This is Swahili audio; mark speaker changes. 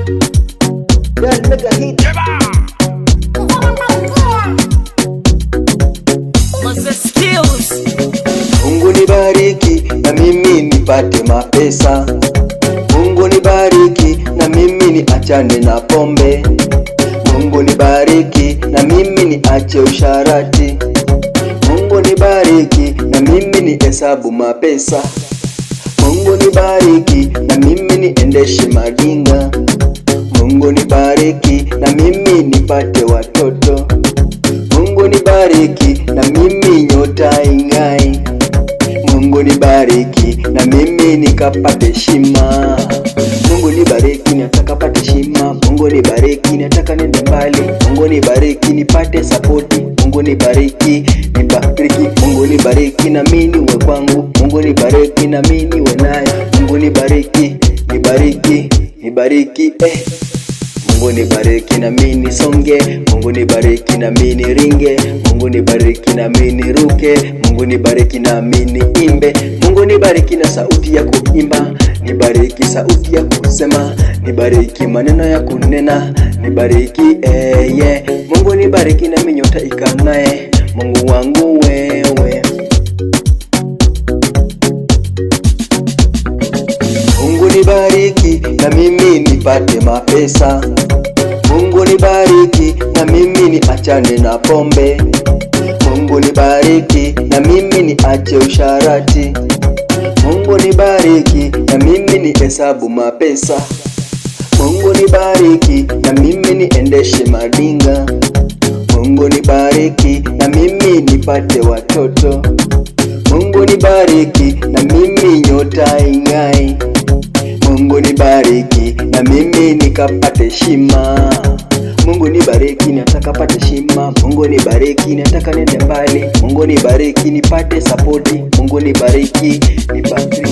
Speaker 1: That nigga hit.
Speaker 2: Mzee Skills.
Speaker 1: Mungu nibariki na mimi nipate mapesa. Mungu nibariki na mimi niachane na pombe. Mungu nibariki na mimi niache usharati. Mungu nibariki na mimi nihesabu mapesa. Mungu nibariki na mimi niendeshe madinga. Mungu nibariki na mimi nipate watoto. Mungu nibariki na mimi nyota ing'ae. Mungu nibariki na mimi nikapate shima. Mungu nibariki nataka pate shima. Mungu nibariki nataka nende mbali. Mungu nibariki nipate sapoti. Mungu nibariki nibariki. Mungu nibariki na mimi niwe kwangu. Mungu nibariki na mimi niwe naye. Mungu nibariki nibariki nibariki eh. Mungu nibariki na mimi nisonge, Mungu nibariki na mimi niringe, Mungu nibariki na mimi niruke, Mungu nibariki na mimi niimbe, Mungu nibariki na sauti ya kuimba, nibariki sauti ya kusema, nibariki maneno ya kunena, nibariki eh, yeah. Mungu nibariki na mimi nyota ikang'ae, Mungu wangu wewe. Mungu nibariki na mimi nipate mapesa. Mungu nibariki na mimi niachane na pombe. Mungu nibariki na mimi niache usharati. Mungu nibariki na mimi nihesabu mapesa. Mungu nibariki na mimi niendeshe madinga. Mungu nibariki na mimi nipate watoto. Mungu nibariki na mimi nyota ing'ae. Mungu nibariki na mimi nikapate shima. Mungu nibariki nataka pate shima. Mungu nibariki nataka nende mbali. Mungu nibariki nipate sapoti. Mungu nibariki nibariki.